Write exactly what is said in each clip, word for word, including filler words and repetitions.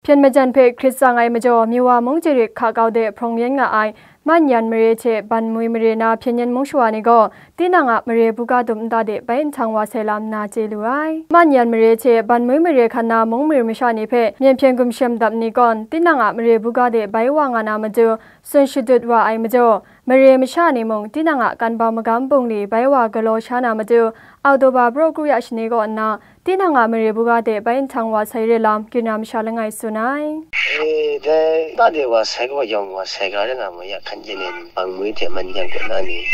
Hpyen majan hpe hkrit tsang ai majaw, Miwa mung jarit hka kau de hprawng yen nga ai Manyan mare hte Banmui mare na hpyen yen mung shawa ni gaw, tinang a mare buga dum nta de bai nhtang wa sai lam na chye lu ai. Manyan mare hte Banmui mare hkan na mung mare masha ni hpe myen hpyen gumshem dap ni kawn, tinang a mare buga de bai wa nga na matu, tsun shadut wa ai majaw, mare masha ni mung tinang a kan ba magam bungli bai wa galaw sha na matu, Oktoba praw kru ya shani kaw nna, tinang a mare buga de bai nhtang wa sai re lam, Kina masha langai tsun ai. E, dai, da de wa sai gaw yawng wa sai ga re nga ma ya, hkan je nen, Banmui hte Manyan kaw na ni,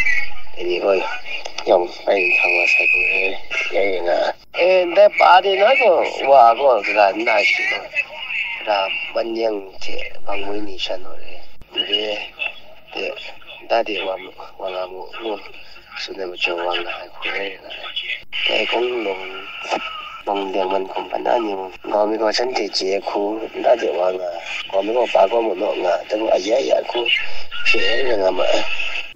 dai ni gaw yawng bai nhtang wa sai gaw re, ya ye nga. E, dai pa de na gaw, wa gaw gara nna shi gaw, gara Manyan hte Banmui ni shan wa re, ni re, de, da de wa mu, wa nga mu, ngu, tsun ai majaw wa nga ai hku rai nga ai. Dai kung lawng, bawng deng man hkum hpan na ni mung, nkau mi gaw shanhte chye ai hku, da de wa nga, nkau mi gaw pa gaw mu naw nga, dai gaw aye aye hku, hpye ai nga ma ai.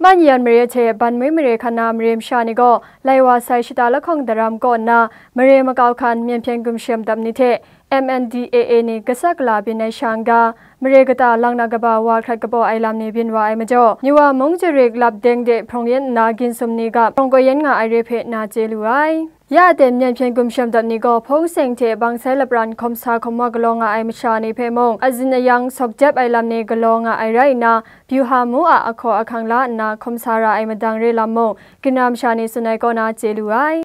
Manyan mare hte Banmui mare hkan na mare masha ni gaw, lai wa sai shata lahkawng daram kaw nna, mare makau hkan myen hpyen gumshem dap ni hte, M N D A A ni gasat gala byin ai sha n-ga, mare kata lang na kaba wa hkrat kabaw ai lam ni byin wa ai majaw, Miwa mung jarit lap deng de hprawng yen nna ginsum ni gap hprawng koi yen nga ai re hpe na chye lu ai. Ya aten myen hpyen gumshem dap ni gaw hpawng seng hte bang sai lapran hkawm sa hkawm wa galaw nga ai masha ni hpe mung, azin ayang sawk jep ai lam ni galaw nga ai rai nna, Byuha mu a ahkaw ahkang la nna hkawm sa ra ai madang re lam mung, Kina masha ni tsun ai kaw na chye lu ai.